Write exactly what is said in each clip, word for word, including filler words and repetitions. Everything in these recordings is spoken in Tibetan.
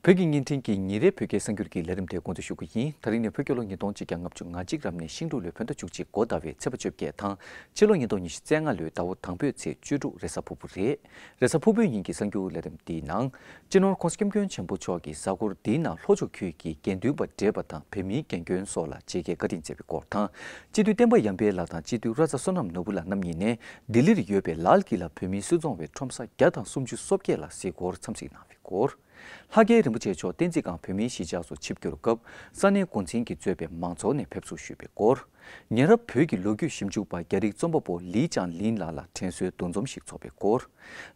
བོད་ཀྱི་བརྙན་འཕྲིན་གྱི་ཉིན་རེའི་བོད་སྐད་གསར་འགྱུར་གྱི་ལས་རིམ་དེ་འགོ་འཛུགས་ཞུ་གི་ཡིན། ད་རིང་ནི་བོད་རྒྱལ་ལོ་ཉིས་སྟོང་གཅིག་བརྒྱ་ལྔ་བཅུ་ང་གཅིག་རབ་གནས་ཤིང་འབྲུག་ལོའི་བོད་ཟླ་བཅུ་གཅིག་འགོ་ཟླ་བའི་ཚེས་པ་བཅོ་བརྒྱད་དང་། ཕྱི་ལོ་ཉིས་སྟོང་ཉི་ཤུ་རྩ་ལྔ་ལོའི་ཟླ་བ་དང་པོའི་ཚེས་བཅུ་དྲུག་རེས་གཟའ་ཕུར་བུ་རེད། རེས་གཟའ་ཕུར་བུའི་ཉིན་གྱི་གསར་འགྱུར་ལས་རིམ་འདིའི་ནང་། སྤྱི་ནོར་༸གོང་ས་༸སྐྱབས་མགོན་ཆེན་པོ་མཆོག་གིས་གཟའ་འཁོར་འདིའི་ནང་ལྷོ་ཕྱོགས་ཁུལ་གྱི་དགེ་འདུན་པ་བགྲེས་པ་དང་བོད་མིའི་རྒན་རྒོན་སོགས་ལ་མཇལ་ཁའི་བཀའ་དྲིན་སྩལ་བའི་སྐོར་དང་། སྤྱི་འཐུས་བསྟན་པ་ཡར་འཕེལ་ལགས་དང་སྤྱི་འཐུས་ར་ཛ་བསོད་ནམས་ནོར་བུ་ལགས་རྣམ་གཉིས་ནས་ལྡི་ལིར་ཡོད་པའི་ལཱལ་ཀི་ལ་བོད་མིའི་སུད་ཚོང་བའི་ཁྲོམ་ས་བརྒྱ་དང་སུམ་ཅུ་སོ་བརྒྱད་ལ་གཟིགས་སྐོར་འཚམས་གཟིགས་གནང་བའི་སྐོར། ལྷ་རྒྱལ་རིན་པོ་ཆེ་མཆོག་བསྟན་འཛིན་སྒང་བོད་མིའི་གཞིས་ཆགས་སུ་ཆིབས་བསྒྱུར་སྐབས་ས་གནས་འགོ་འཛིན་གྱིས་གཙོས་པའི་མང་ཚོགས་ནས་ཕེབས་བསུ་ཞུས་པའི་སྐོར། ཉེ་རབས་བོད་ཀྱི་ལོ་རྒྱུས་ཞིབ་འཇུག་པ་རྒྱ་རིགས་རྩོམ་པ་པོ་ལི་ཅང་ལིན་ལགས་ལ་དྲན་གསོའི་འདུ་འཛོམས་ཤིག་འཚོགས་པའི་སྐོར།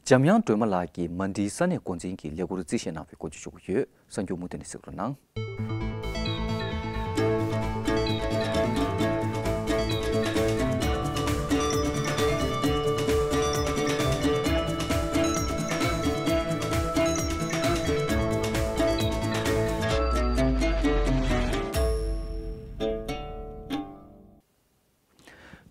འཇམ་དབྱངས་སྒྲོལ་མ་ལགས་ཀྱིས་མན་ཌིའི་ས་གནས་འགོ་འཛིན་གྱི་ལས་ཁུར་རྩིས་བཞེས་གནང་བའི་སྐོར་བཅས་ཞུ་གི་ཡོད། གསར་འགྱུར་མུ་མཐུད་ནས་གཟིགས་རོགས་གནང་།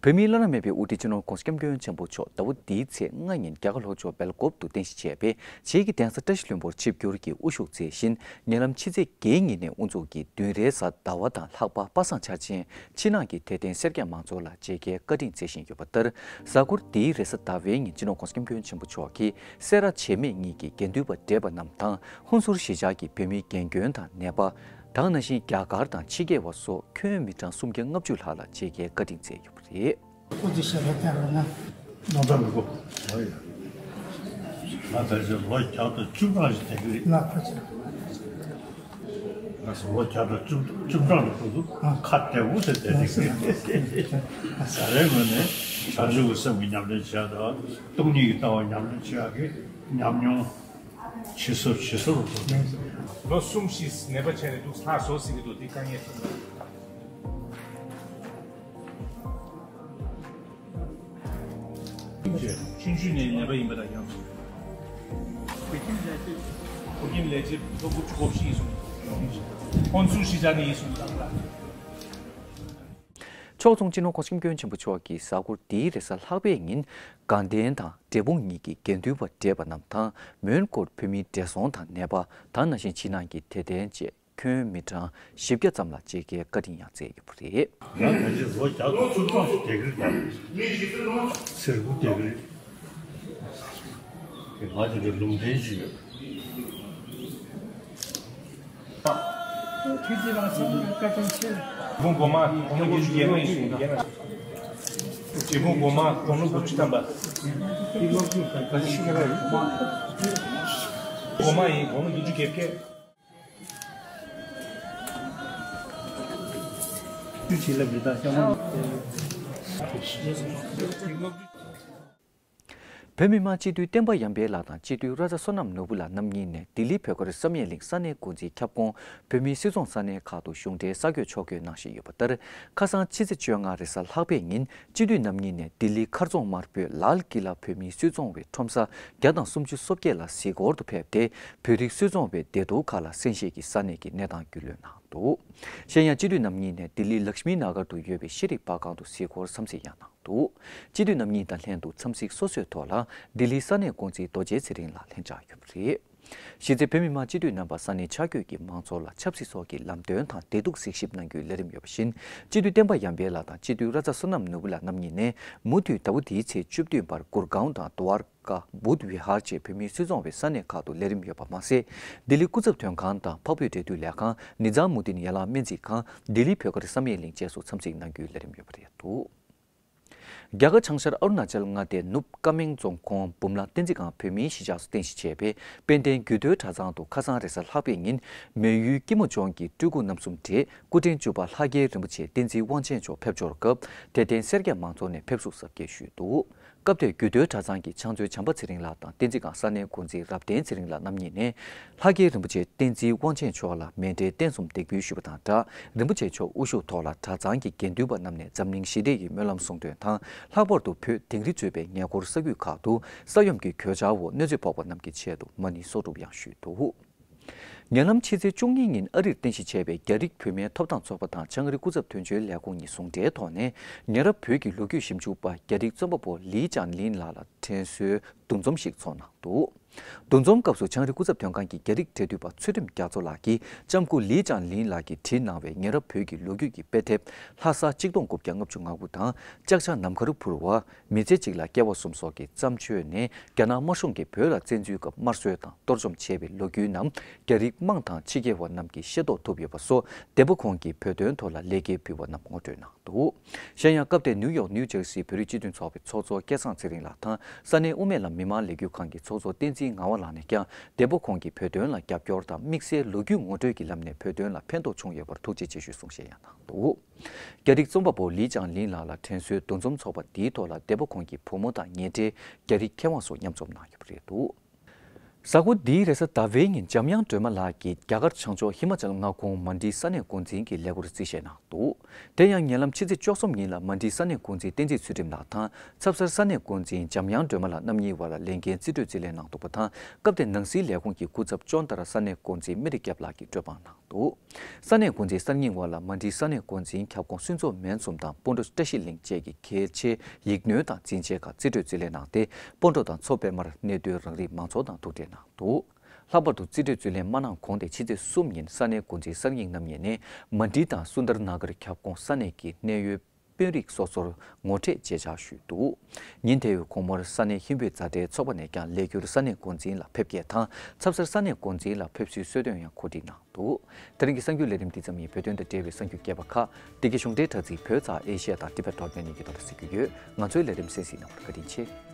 བོད་མིའི་བླ་ན་མེད་པའི་དབུ་ཁྲིད་སྤྱི་ནོར་༸གོང་ས་༸སྐྱབས་མགོན་ཆེན་པོ་མཆོག་ཟླ་བ་འདིའི་ཚེས་ལྔ་ཉིན་རྒྱ་གར་ལྷོ་ཕྱོགས་སྦེལ་ཀོབ་ཏུ་རྟེན་གཞི་བྱས་པའི་རྗེས་ཀྱི་གདན་ས་བཀྲ་ཤིས་ལྷུན་པོར་ཆིབས་བསྒྱུར་གྱིས་དབུ་བཞུགས་མཛད་བཞིན། ཉེ་ལམ་ཕྱི་ཚེས་བརྒྱད་ཉིན་ནས་དབུ་འཛུགས་ཀྱིས་བདུན་རེའི་གཟའ་ཟླ་བ་དང་ལྷག་པ་པ་སངས་འཆར་ཅན་ཕྱི་ནང་གི་དད་ལྡན་སེར་སྐྱ་མང་ཚོགས་ལ་མཇལ་ཁའི་བཀའ་དྲིན་སྩལ་བཞིན་ཡོད་པ་ལྟར། གཟའ་འཁོར་འདིའི་རེས་གཟའ་ཟླ་བའི་ཉིན་སྤྱི་ནོར་༸གོང་ས་༸སྐྱབས་མགོན་ཆེན་པོ་མཆོག་གིས་སེ་ར་བྱེས་སྨད་གཉིས་ཀྱི་དགེ་འདུན་པ་བགྲེས་པ་རྣམས་དང་ཧུན་སུར་གཞིས་ཆགས་ཀྱི་བོད་མིའི་རྒན་རྒོན་དང་ནད་པ། དེ་ནང་བཞིན་རྒྱ་གར་དང་ཕྱི་རྒྱལ་བ་སོགས་ཁྱོན་མི་གྲངས་སུམ་བརྒྱ་ལྔ་བཅུ་ལྷག་ལ་མཇལ་ཁའི་བཀའ་དྲིན་སྩལ་ཡོད་པ་རེད། ཨོ་ཙི་ཤ་ལ་ཀྱ་རོ་ན། ནོར་འདྲ་མི་དགོས། ང་ད་ཆ་ལོ་བརྒྱ་དང་བཅུ་གྲངས་ཤིག་བསྡད་ཀྱི་རེད། ལ་ཁ་ཆེ། ང་ཚོ་ལོ་བརྒྱ་དང་བཅུ་བཅུ་གྲངས་ལ་ཁོ་ཚོ་ཨ། ཁ་བདེ་བོ་ཟེར་བསྡད་ཀྱི་རེད། ད་རེས་ངོས་ནས་བྱང་ཆུབ་ཀྱི་སེམས་ཀྱི་ཉམས་ལེན་བྱེད་ཡག་དང་སྟོང་ཉིད་ཀྱི་ལྟ་བ་ཉམས་ལེན་བྱེད་ཡག་གི་ཉམས་མྱོང་། ཇེ་སོར་ཇེ་སོར་དུ་འགྲོ། ལོ་གསུམ་བཞི་ནད་པ་བྱས་ནས་འདུག་ལྷག་བཟོ་ཟིན་གྱི་འདུག་འདི་དཀའ་ངལ་ཐུག་ན། ཆུང་ཆུང་ནས་ནད་པ་ཡིན་པ་དང་ཡང་། བོད་ཁྱིམ་ལས་བྱེད་ལོ་དགུ་བཅུ་གོ་བཞི་ཡིན་གསུངས། ཧོན་སུར་གཞིས་ཆགས་ནས་ཡིན་གསུངས་དང་། ཕྱོགས་མཚུངས་སྤྱི་ནོར་༸གོང་ས་༸སྐྱབས་མགོན་ཆེན་པོ་མཆོག་གིས་གཟའ་འཁོར་འདིའི་རེས་གཟའ་ལྷག་པའི་ཉིན་དགའ་ལྡན་དང་འབྲས་སྤུངས་གཉིས་ཀྱི་དགེ་འདུན་པ་བགྲེས་པ་རྣམས་དང་མོན་གྷོར་བོད་མིའི་བགྲེས་སོང་དང་ནད་པ་དེ་ནང་བཞིན་ཕྱི་ནང་གི་དད་ལྡན་བཅས་ཁྱོན་མི་གྲངས་བཞི་བརྒྱ་ཙམ་ལ་མཇལ་ཁའི་བཀའ་དྲིན་ཡང་སྩལ་ཡོད་པ་རེད། ང་ད་ཆ་ལོ་བརྒྱ་དང་བཅུ་གྲངས་ཤིག་བསྡད་ཀྱི་རེད། ཚེར་ཁུག་བསྡད་ཀྱི་རེད། ང་དེ་འདྲའི་ལུང་བསྟན་ཅིག་ཡོད། ཁྱེད་ཀྱིས་རང་སེམས་ལ་བཀའ་དྲིན་ཆེ། དགོང་མོ་སྒོ་མ་དགུང་ལོ་དགུ་བཅུ་བརྒྱད་ལ་ཡིན་གསུངས་ད། དགོང་མོ་སྒོ་མ་དགུང་ལོ་དགུ་བཅུ་ཐམ་པ། སྒོ་མ་ཡིན་དགུང་ལོ་དགུ་བཅུ་གྱ་བརྒྱད། བོད་མི་མང་སྤྱི་འཐུས་བསྟན་པ་ཡར་འཕེལ་ལགས་དང་སྤྱི་འཐུས་ར་ཛ་བསོད་ནམས་ནོར་བུ་ལགས་རྣམ་གཉིས་ནས་ལྡི་ལི་བོད་སྒར་བསམ་ཡས་གླིང་ས་གནས་འགོ་འཛིན་ཁྱབ་ཁོངས་བོད་མིའི་སུད་ཚོང་ས་གནས་ཁག་ཏུ་གཞུང་འབྲེལ་གསར་འགོད་ཕྱོགས་བསྐྱོད་གནང་བཞིན་ཡོད་པ་ལྟར། ཁ་སང་ཕྱི་ཚེས་བཅོ་ལྔ་རེས་གཟའ་ལྷག་པའི་ཉིན་སྤྱི་འཐུས་རྣམ་གཉིས་ནས་ལྡི་ལི་མཁར་རྫོང་དམར་པོའི་ལཱལ་ཀི་ལ་བོད་མིའི་སུད་ཚོང་བའི་ཁྲོམ་ས་བརྒྱ་དང་སུམ་ཅུ་སོ་བརྒྱད་ལ་གཟིགས་སྐོར་དུ་ཕེབས་ཏེ། བོད་རིགས་སུད་ཚོང་བའི་བདེ་སྡུག་ཁག་ལ་གསན་བཞེས་ཀྱིས་ས་གནས་ཀྱི་གནས་སྟངས་རྒྱུས་ལོན་གནང་འདུག་གཞན་ཡང་སྤྱི་འཐུས་རྣམ་གཉིས་ནས་ལྡི་ལི་ལཀྵ་མི་ན་གར་དུ་ཡོད་པའི་ཤེས་རིག་པར་ཁང་དུ་གཟིགས་སྐོར་འཚམས་གཟིགས་ཡང་གནང་འདུག་སྤྱི་འཐུས་རྣམ་གཉིས་དང་ལྷན་དུ་འཚམས་གཟིགས་སོ་སོའི་ཐོག་ལ་ལྡི་ལིའི་ས་གནས་འགོ་འཛིན་རྡོ་རྗེ་ཚེ་རིང་ལགས་ལྷན་བཅར་ཡོད་པ་རེད། གཞི་རྩའི་བོད་མི་མང་སྤྱི་འཐུས་རྣམ་པ་ས་གནས་ཆ་བགོས་ཀྱིས་མང་ཚོགས་ལ་ཆབ་སྲིད་སོགས་ཀྱི་ལམ་སྟོན་དང་བདེ་སྡུག་གཟིགས་ཞིབ་གནང་རྒྱུའི་ལས་རིམ་ཡོད་པ་བཞིན། སྤྱི་འཐུས་བསྟན་པ་ཡར་འཕེལ་ལགས་དང་སྤྱི་འཐུས་ར་ཛ་བསོད་ནམས་ནོར་བུ་ལགས་རྣམ་གཉིས་ནས་མུ་མཐུད་ཟླ་བ་འདིའི་ཚེས་བཅུ་བདུན་བར་གུར་གང་དང་དུ་ཝར་ཀ་བུད་ཝི་ཧར་བཅས་བོད་མིའི་སུད་ཚོང་བའི་ས་གནས་ཁག་ཏུ་ལས་རིམ་ཡོད་པ་མ་ཟད། ལྡི་ལི་སྐུ་ཚབ་དོན་ཁང་དང་འཕགས་བོད་འབྲེལ་མཐུད་ལས་ཁང་། ནི་ཛམ་མུ་དིན་ཡ་ལ་སྨན་རྩིས་ཁང་། ལྡི་ལི་བོད་སྒར་བསམ་ཡས་གླིང་བཅས་སུ་འཚམས་གཟིགས་གནང་རྒྱུའི་ལས་རིམ་ཡོད་པ་རེད་འདུག་རྒྱ་གར་བྱང་ཤར་ཨ་རུ་ན་ཅལ་མངའ་སྡེའི་ནུབ་ཀ་མེང་རྫོང་ཁོངས་འབུམ་ལ་བསྟན་འཛིན་སྒང་བོད་མིའི་གཞིས་ཆགས་སུ་རྟེན་གཞི་བྱས་པའི་དཔལ་ལྡན་རྒྱུད་སྟོད་གྲྭ་ཚང་དུ་ཁ་སང་རེས་གཟའ་ལྷག་པའི་ཉིན་མེ་ཡོས་སྐྱིད་མོ་ལྗོངས་ཀྱི་སྤྲུལ་སྐུ་རྣམ་གསུམ་གྲས་སྐུ་ཕྲེང་བཅུ་པ་ལྷ་རྒྱལ་རིན་པོ་ཆེ་བསྟན་འཛིན་དབང་ཆེན་མཆོག་ཕེབས་འབྱོར་སྐབས་དད་ལྡན་སེར་སྐྱ་མང་ཚོགས་ནས་ཕེབས་བསུ་གཟབ་རྒྱས་ཞུས་འདུག་སྐབས་དེར་རྒྱུད་སྟོད་གྲྭ་ཚང་གི་ཕྱག་མཛོད་བྱམས་པ་ཚེ་རིང་ལགས་དང་བསྟན་འཛིན་སྒང་ས་གནས་འགོ་འཛིན་རབ་བརྟན་ཚེ་རིང་ལགས་རྣམ་གཉིས་ནས་ལྷ་རྒྱལ་རིན་པོ་ཆེ་བསྟན་འཛིན་དབང་ཆེན་མཆོག་ལ་མཎྜལ་རྟེན་གསུམ་འདེགས་འབུལ་ཞུས་པ་དང་སྦྲགས། རིན་པོ་ཆེ་མཆོག་དབུ་བཞུགས་ཐོག་ལ་གྲྭ་ཚང་གི་དགེ་འདུན་པ་རྣམས་ནས་འཛམ་གླིང་ཞི་བདེ་ཡི་སྨོན་ལམ་གསུང་འདོན་དང་། ལྷག་པར་དུ་བོད་དིང་རི་གཙོས་པའི་ཉེ་འཁོར་ས་ཁུལ་ཁག་ཏུ་ས་ཡོམ་གྱི་གོད་ཆག་འོག་གནོད་འཚེ་ཕོག་པ་རྣམས་ཀྱི་ཆེད་དུ་མ་ཎི་གསོག་སྒྲུབ་ཡང་ཞུས་འདུག་ཉེ་ལམ་ཕྱི་ཚེས་བཅུ་གཉིས་ཉིན་ཨ་རིར་རྟེན་གཞི་བྱས་པའི་རྒྱ་རིགས་བུད་མེད་ཐོབ་ཐང་ཚོགས་པ་དང་བྱང་ཨ་རི་སྐུ་ཚབ་དོན་གཅོད་ལས་ཁུངས་གཉིས་ཟུང་འབྲེལ་ཐོག་ནས་ཉེ་རབས་བོད་ཀྱི་ལོ་རྒྱུས་ཞིབ་འཇུག་པ་རྒྱ་རིགས་རྩོམ་པ་པོ་ལི་ཅང་ལིན་ལགས་ལ་དྲན་གསོའི་འདུ་འཛོམས་ཤིག་འཚོགས་གནང་འདུག་འདུ་འཛོམས་སྐབས་སུ་ཆའང་རི་སྐུ་ཚབ་དོན་ཁང་གི་རྒྱ་རིགས་འབྲེལ་མཐུད་པ་ཚུལ་ཁྲིམས་རྒྱ་མཚོ་ལགས་ཀྱིས་ལྕམ་སྐུ་ལི་ཅང་ལིན་ལགས་ཀྱིས་བྲིས་གནང་བའི་ཉེ་རབས་བོད་ཀྱི་ལོ་རྒྱུས་ཀྱི་དཔེ་དེབ་ལྷ་ས་གཅིག་སྟོང་དགུ་བརྒྱ་ལྔ་བཅུ་ང་དགུ་དང་ལྕགས་བྱང་ནམ་མཁར་འཕུར་བ། མི་ཚེ་གཅིག་ལ་སྐྱེ་བ་གསུམ་སོགས་ཀྱི་བརྩམས་ཆོས་ནས། རྒྱ་ནག་དམར་གཞུང་གིས་བོད་ལ་བཙན་འཛུལ་སྐབས་དམར་གསོད་དང་གཏོར་བཅོམ་བྱས་པའི་ལོ་རྒྱུས་རྣམས་རྒྱ་རིགས་དམངས་དང་ཕྱི་རྒྱལ་བ་རྣམས་ཀྱིས་ཤེས་རྟོགས་ཐུབ་ཡོད་པ་སོགས་འདས་པོ་ཁོང་གིས་བོད་དོན་ཐོག་ལ་ལེགས་སྐྱེས་ཕུལ་བ་རྣམས་ངོ་སྤྲོད་གནང་འདུག། གཞན་ཡང་སྐབས་དེར་ནིའུ་ཡོག་ནིའུ་ཇར་སིའི་བོད་རིགས་སྤྱི་མཐུན་ཚོགས་པའི་ཚོགས་གཙོ་སྐལ་བཟང་ཚེ་རིང་ལགས་དང་ས་གནས་དབུ་མའི་ལམ་མི་མང་ལས་འགུལ་ཁང་གི་ཚོགས་གཙོ་བསྟན་འཛིན་ངག་དབང་ལགས་ནས་ཀྱང་འདས་པོ་ཁོང་གིས་བོད་དོན་ལ་རྒྱབ་སྐྱོར་དང་དམིགས་བསལ་ལོ་རྒྱུས་ངོ་སྤྲོད་ཀྱི་ལམ་ནས་བོད་དོན་ལ་ཕན་ཐོགས་བྱུང་ཡོད་པར་ཐུགས་རྗེ་ཆེ་ཞུས་གསུངས་བཞེས་ཡང་གནང་འདུག། རྒྱ་རིགས་རྩོམ་པ་པོ་ལི་ཅང་ལིན་ལགས་ལ་དྲན་གསོའི་འདུ་འཛོམས་ཚོགས་པ་འདིའི་ཐོག་ལ་འདས་པོ་ཁོང་གི་བུ་མོ་དང་ཉེ་འབྲེལ་རྒྱ་རིགས་མཁས་དབང་སོགས་མཉམ་འཛོམས་གནང་ཡོད་པ་རེད་འདུག། གཟའ་འཁོར་འདིའི་རེས་གཟའ་ཟླ་བའི་ཉིན་འཇམ་དབྱངས་སྒྲོལ་མ་ལགས་ཀྱིས་རྒྱ་གར་བྱང་ཕྱོགས་ཧི་མ་ཅལ་མངའ་ཁོངས་མན་ཌི་ས་གནས་འགོ་འཛིན་གྱི་ལས་འཁུར་རྩིས་བཞེས་གནང་འདུག། དེ་ཡང་ཉེ་ལམ་ཕྱི་ཚེས་བཅུ་གསུམ་ཉིན་ལ་མན་ཌི་ས་གནས་འགོ་འཛིན་བསྟན་འཛིན་ཚུལ་ཁྲིམས་ལགས་དང་ཚབ་གསར་ས་གནས་འགོ་འཛིན་འཇམ་དབྱངས་སྒྲོལ་མ་ལགས་རྣམ་གཉིས་བར་ལ་ལས་འགན་རྩིས་སྤྲོད་རྩིས་ལེན་གནང་འདུག་པ་དང་། སྐབས་དེར་ནང་སྲིད་ལས་ཁུངས་ཀྱི་སྐུ་ཚབ་ཅོན་ཏ་ར་ས་གནས་འགོ་འཛིན་སྨན་རི་སྐྱབས་ལགས་ཀྱིས་སྤྲོད་དཔང་གནང་འདུག། ས་གནས་འགོ་འཛིན་གསར་རྙིང་བར་ལ་མན་ཌི་ས་གནས་འགོ་འཛིན་ཁྱབ་ཁོངས་སུན་ཙོ་མན་གསུམ་དང་སྤོན་ཊོ་བཀྲ་ཤིས་གླིང་བཅས་ཀྱི་གལ་ཆེའི་ཡིག་སྣོད་དང་འཛིན་ཆས་ཁག་རྩིས་སྤྲོད་རྩིས་ལེན་གནང་སྟེ། སྤོན་ཊོ་དང་མཚོ་པད་མར་གནས་སྡོད་རང་རིགས་མང་ཚོགས་དང་ཐུག་འཕྲད་གནང་འདུག། ལྷག་པར་དུ་རྩིས་སྤྲོད་རྩིས་ལེན་མ་གནང་གོང་དེ་ཕྱི་ཚེས་གསུམ་ཉིན་ས་གནས་འགོ་འཛིན་གསར་རྙིང་རྣམ་གཉིས་ནས་མན་ཌི་དང་སུན་དར་ན་གར་ཁྱབ་ཁོངས་ས་གནས་ཀྱི་གནད་ཡོད་དཔོན་རིགས་སོ་སོར་ངོ་འཕྲད་མཇལ་བཅར་ཞུས་འདུག། ཉིན་དེའི་དགོང་མོར་ས་གནས་ཧིན་བོད་མཛའ་འབྲེལ་ཚོགས་པ་ནས་ཀྱང་ལས་འཁྱུར་ས་གནས་འགོ་འཛིན་ལ་ཕེབས་སྐྱེལ་དང་ཚབ་གསར་ས་གནས་འགོ་འཛིན་ལ་ཕེབས་བསུའི་གསོལ་སྟོན་ཡང་གོ་སྒྲིག་གནང་འདུག། དེ་རིང་གི་གསར་འགྱུར་ལས་རིམ་འདི་ཙམ་ཡིན། བོད་དོན་དང་འབྲེལ་བའི་གསར་འགྱུར་རྒྱས་པ་ཁག་འདི་གའི་གཞུང་འབྲེལ་དྲ་ཚིགས་བོད་ཚགས་ཨེ་ཤེ་ཡ་དང་ཊི་བེཊ་ཌོཊ་ནེཊ་གཉིས་ཀྱི་ཐོག་ལ་གཟིགས་རྒྱུ་ཡོད། ང་ཚོའི་ལས་རིམ་གསན་གཟིགས་གནང་བར་བཀའ་དྲིན་ཆེ།